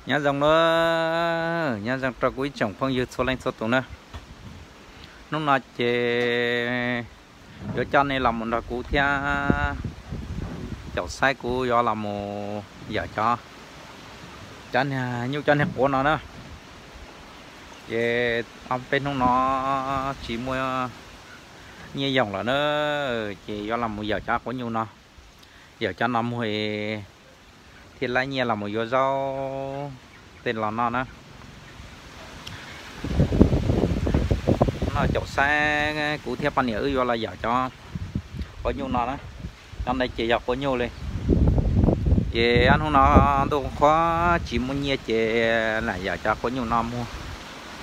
Nyob zoo nawb, nyob zoo rau kuv ib tsoom phooj ywg txhua leej txhua tus na. Hnub no ces yuav coj nej los mus nrog kuv thiab caum saib kuv yuav los mus yawm cov, cov niag nyuj cov niag quav no na. Ces ob peb hnub no tsis muaj nyiaj yoom lawm na, ces yuav los mus yawm cov quav nyuj no. Yawm cov no muag thiaj laib nyiaj los mus yuav zaub tej los noj na. No caum saib kuv thiab poj niam wb yuav los yawm cov quav nyuj no na. Cov ntawd ces yog quav nyuj li. Ces ob hnub no ntuj qhuav tsis muaj nyiaj ces lam yawm cov quav nyuj no muag,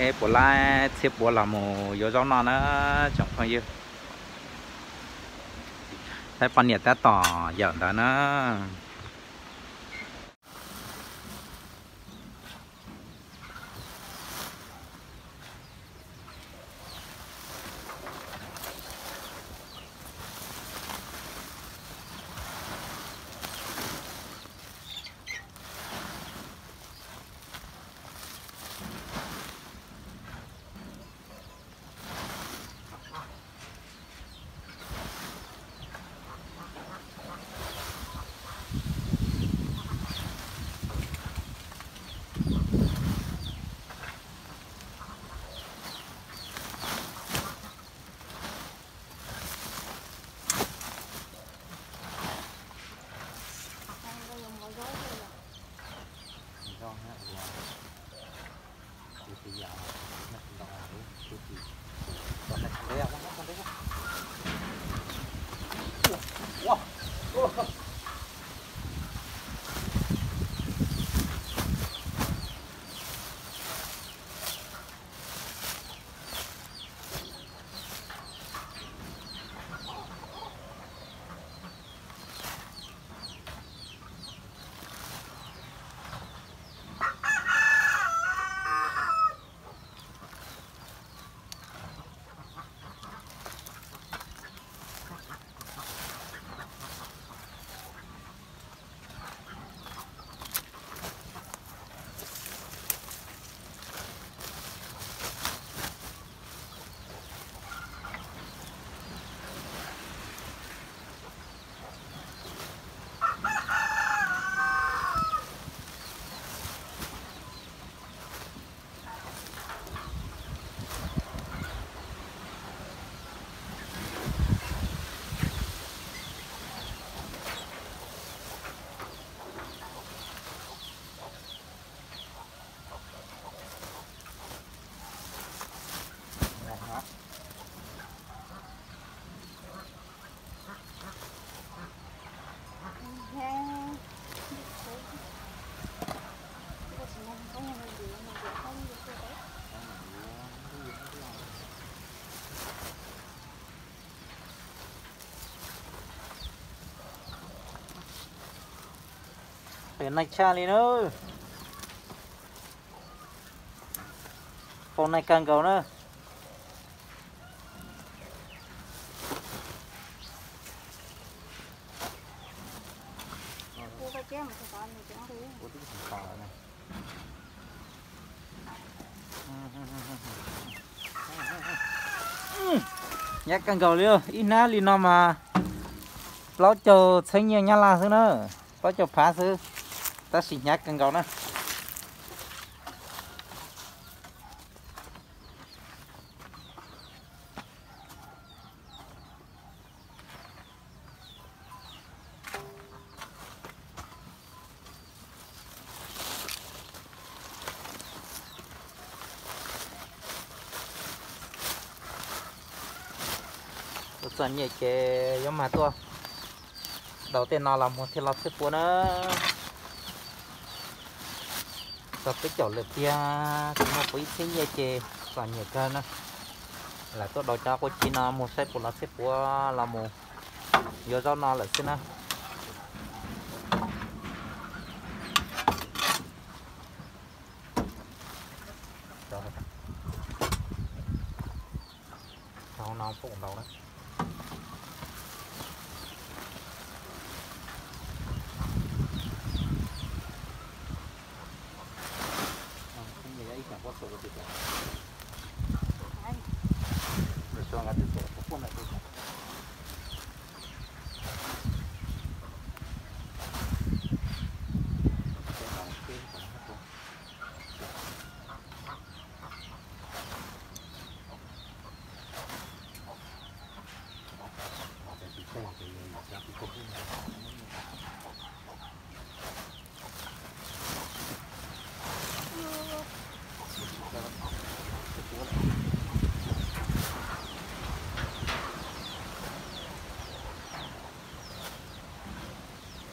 es puas laib txhiab puav los mus yuav zaub noj na tsoom phooj ywg. Saib poj niam tab tom yawm ntawd na. Qhia neeg tshaj li na. Foom neeg kawg nkaus na. Hnyav kawg nkaus li, ib hnab li no mas plaub caug txheeb nyiaj Nyab Laj xwb na, plaub caug phav xwb, tab sis hnyav kawg nkaus na. Ua txom nyem ces yuav mag tuaj daus tej no los muag thiaj los txhiab pua na. Txog peb caug lawm tiag, tsis muaj puv ib txhiab nyiaj ces txom nyem kawg na. Lam tuaj daus cov quav ci no mus saib puas los txhiab puav los mus yuav zaub no lawm xwb na. Hauv no pom ntau na.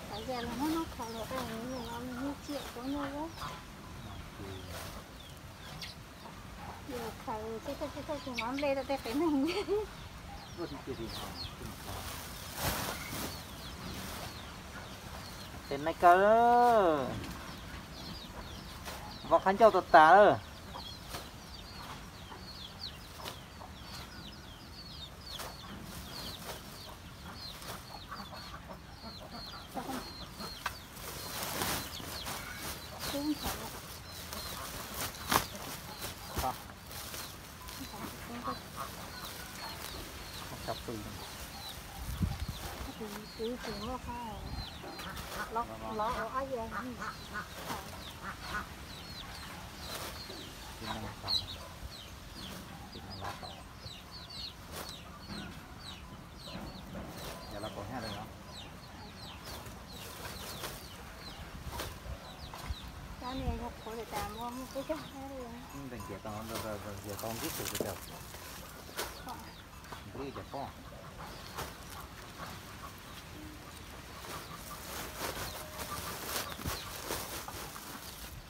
Xav yam los muab noj khaws los, nws no nws tsiam kuv nyuj lawm. Yus khaws tsis tau tsis tau tus hmov nplej rau tej qias neeg. Qias neeg kawg, vov qab ncauj tas tas lawm. Ntiav tau nqib tus, nqib cov poj.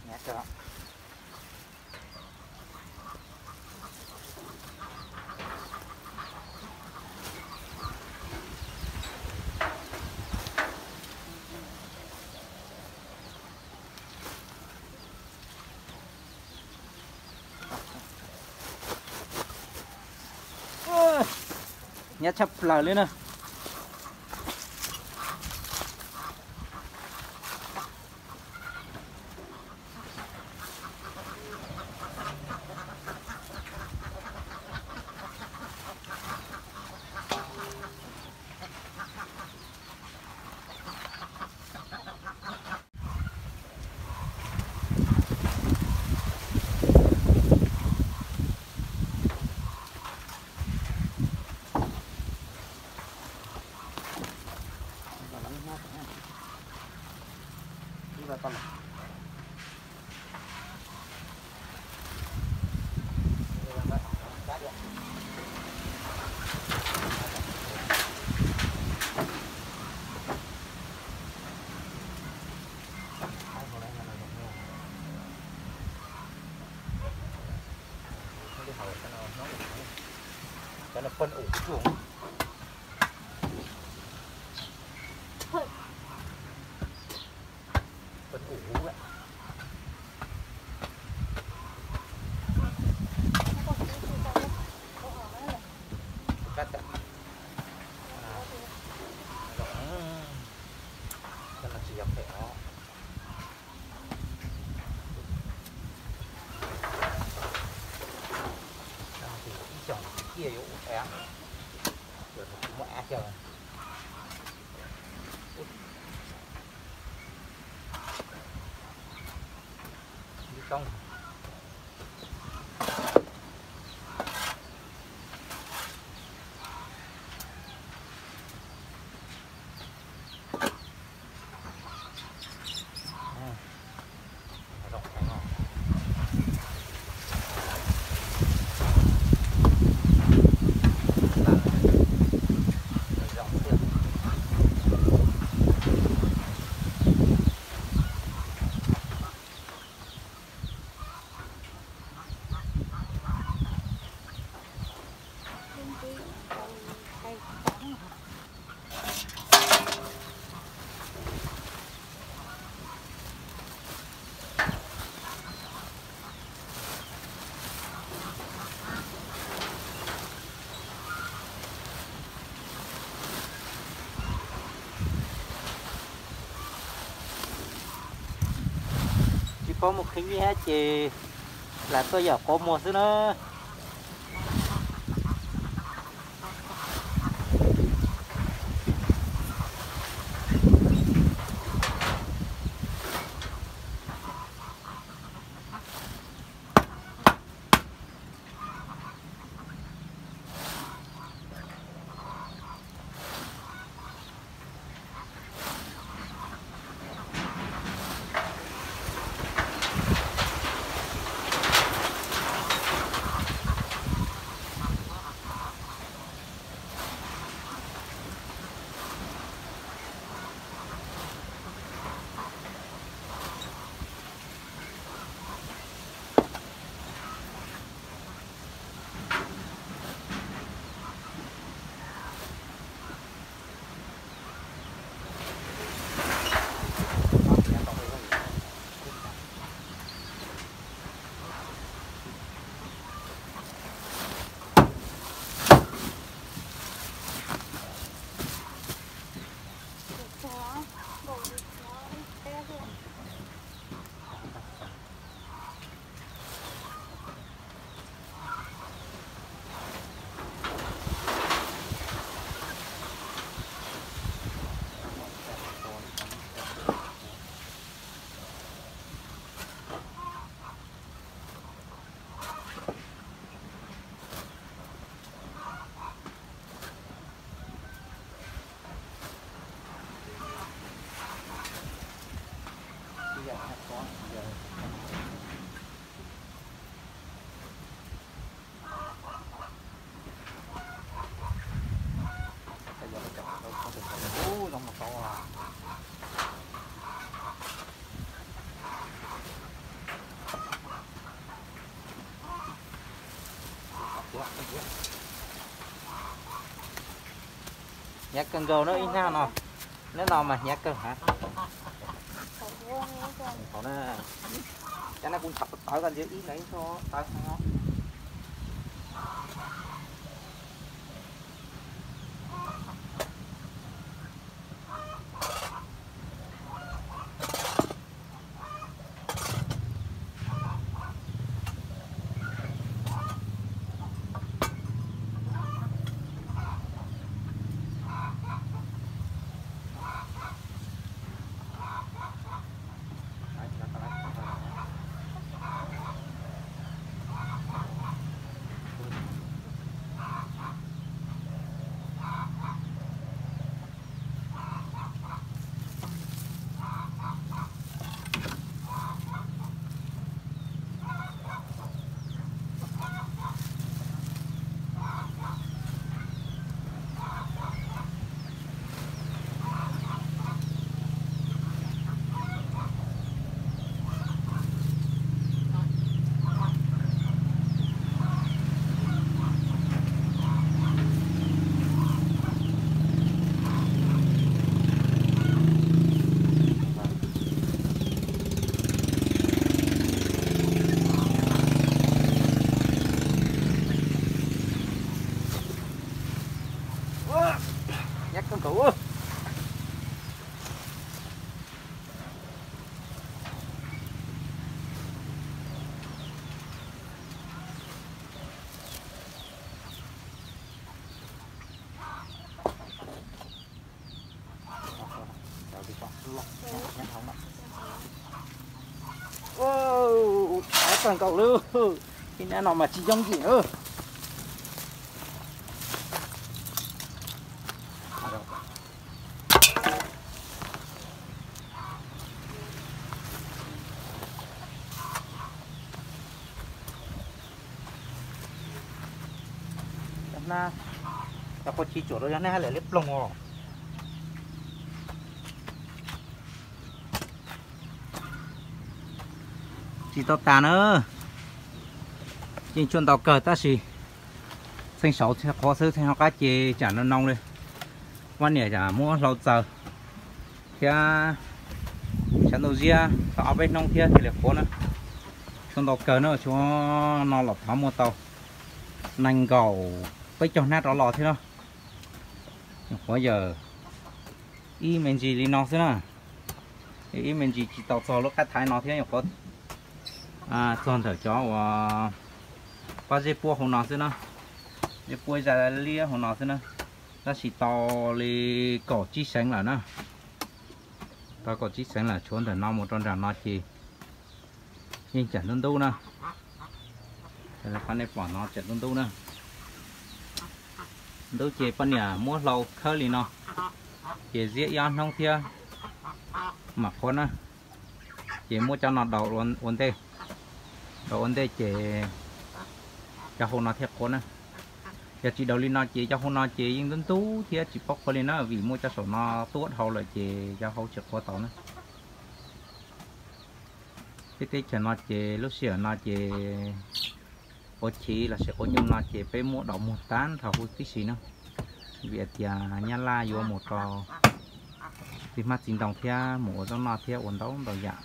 Nyab kawg. Nyab tshaj plaws li na. Cov no poj ub tsuag. Poj ub lawm. Kab tam. Cov no tsis yog phem os. Ib xyoos tsis ciaj yuav ua av, muaj av cog. Ib toob. Tsis paub mus qhib nyiaj ces Lam tuaj yam quav muag xwb na. Hnyav kawg nkaus na ib hnab no. Hnab no mas hnyav kawg heev. Cov no kuv ntshav tawv koj ntsia ib ntawd ib tug tawv no. Hnyav kawg nkaus. Hnyav kawg nkaus li. Ib hnab no mas tsis yooj yim na. Cov hnab, cov qua tsis tsuam rau cov hnab hab lawm liab ploog os. Tsis tau tas na. Yeej tshuaj ntau kawg tab sis txheej saud txheej qhuav xwb, txheej hauv qab ces tsam no noo li. Poj niam muab hlau txaws thiab tshav ntuj ziab tau ob peb hnub thiab thiaj li qhuav na. Tshuaj ntau kawg na, tshuaj no los thov muaj tau nees nkaum peb caug hnab rov los thiab na. Nyuam qhuav yawm ib me ntsis li no xwb na. Ib me ntsis tsis tau txog lub qab thaiv no thiab nyuam qhuav Txog ntawm cov uas pob zeb puab hauv no xwb na, zeb puab zaj liab hauv no xwb na, tab sis tau li kaum tsib seev lawm na. Tau kaum tsib seev lawm, tshuav ntawm no mus rau nram no ces yeej tseem ntub ntub na. Qhov nej pom no tseem ntub ntub na. Ntub ces poj niam muab hlau khawb li no, ces ziab ib ob hnub thiab mam qhuav na. Ces muab cov no daus ua ntej, daus ua ntej ces cov hau no thiaj qhuav na. Yog tsis daus li no ces cov hau no ces yeej ntub ntub thiab tsis paub qhuav li na, vim muaj cov saum no tuab dhau lawm ces cov hau tsis qhuav tau na. Peb teb chaws no ces lub sij hawm no ces quav chiv lossis quav nyuj no ces peb muab daus muag tag nrho huv tib si na, vim hais tias nyab laj yuav mus rau txiv hmab txiv ntoo thiab mus ua zaub noj thiab ua ntau ntau yam,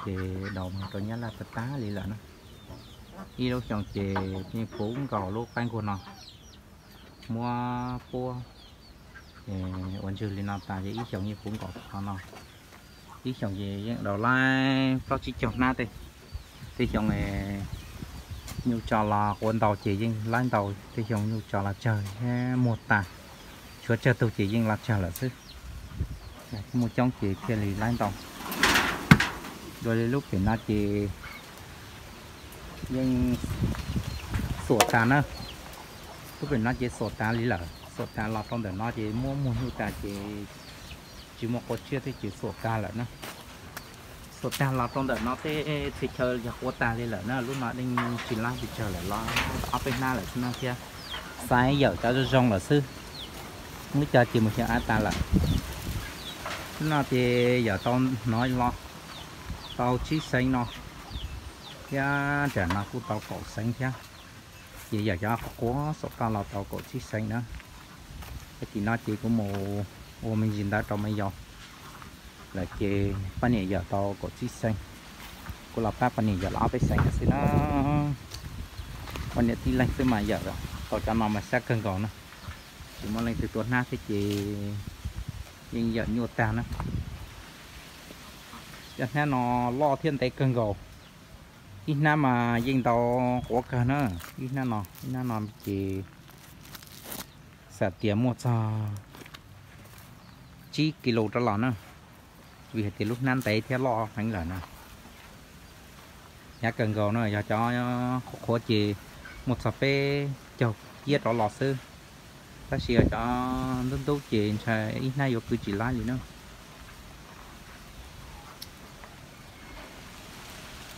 ces daus muag rau nyab laj tag tag li lawm na. Ib lub xyoo ces yeej puv nkaus lub qaib nkuag no, muab puab ua ntswg li no tas ces ib xyoos yeej puv nkaus qhov no. Ib xyoos ces yeej daus laib plaub tsib caug hnab tej. Tej xyoo nyuj tso los quav ntau ces yeej laib ntau, tej xyoo nyuj tso los tsawg thiab muag tas, tshuav tsawg tug ces yeej los tsawg lawm xwb. Muaj coob ces thiaj li laib ntau. Dua li lub pem no ces yeej xuam tas na. Lub pem no ces xuam tas li lawm, xuam tas los rau ntawm no ces muab muag nyuj tas ces tsis muaj quav tsiab thiab ces xuam tas lawm na. Xuam tag los rau ntawm no tej txhia chaw yog quav tag li lawm na, lub no yeej tsis laib pes tsawg lawm, los ob peb hnab lawm xwb na thiab. Xaiv yawm cov zoo zoo lawm xwb, muaj cov ces mus xyuas av tas lawm. Lub no ces yawm tau hnov los tau tsib xeev no, thiab nram no kuj tau kaum xeev thiab. Ces yawm cov qhuav xuam toj los tau kaum tsib xeev na. Tim no ces kuv mus ua me ntsis ntawv rau me yaus lawm ces poj niam yawm tau kaum tsib xeev, kuv los pab poj niam yawm los ob peb xeev xwb na. Poj niam tib leeg xwb mas yawm tau cov no mas xyab kawg nkaus na, tsis muaj leej twg tua hnab thiab ces yeej yawm nyuaj tag na. Cov hnab no loj thiab ntev kawg nkaus. Ib hnab mas yeej ntau quav kawg na, ib hnab no, ib hnab no ces xam tias muaj txog tsib kis lus rov los na, vim hais tias lub hnab ntev thiab loj heev lawm na. Hnyav kawg nkaus na, yog cov qhuav qhuav ces muaj txog peb caug kiab rov los xwb, tab sis yog cov ntub ntub ces ntshai ib hnab yuav kwv tsis laib li na.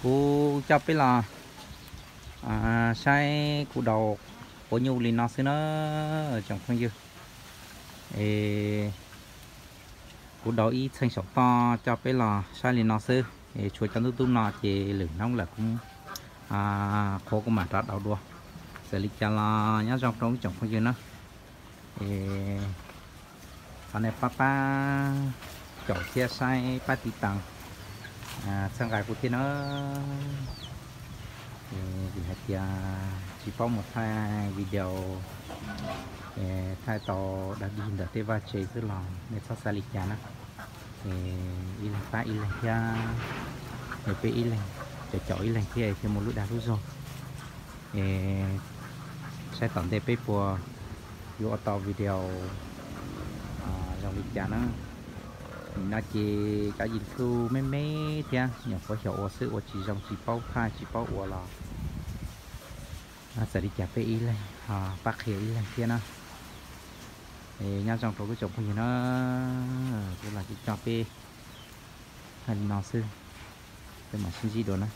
Kuv coj peb los saib kuv daus quav nyuj li no xwb na, tsoom phooj ywg. Es kuv daus ib txheej saum toj coj peb los saib li no xwb, es tshuav cov ntub ntub no ces lwm hnub lawm kuv qhuav kuv mam rov daus dua. Txawm li cas los nyob zoo rau ib tsoom phooj ywg na. Es thov nej pab pab caum thiab saib pab tiv tas txhawb nqa kuv thiab na. Vim hais tias tsis paub mus thaij video, thaij tau dag dig ntawm tej vaj tse xwb los nej txhob xav li cas na. Ib leeg pab ib leeg thiab, es peb ib leeg caum caum ib leeg thiab thiaj muaj lub dag lub zog. Es saib tom ntej peb puas yuav ua tau video zoo li cas na. Nim no ces cov YouTube me me thiab nyuam qhuav xyaum ua xwb ua tsis zoo tsis paub thaij tsis paub ua los txawm li cas peb ib leeg pab qhia ib leeg thiab na. Es nyob zoo rau kuv tsoom phooj ywg na, kuv los tsis coj peb thaij li no xwb, peb mam sib ntsib dua na.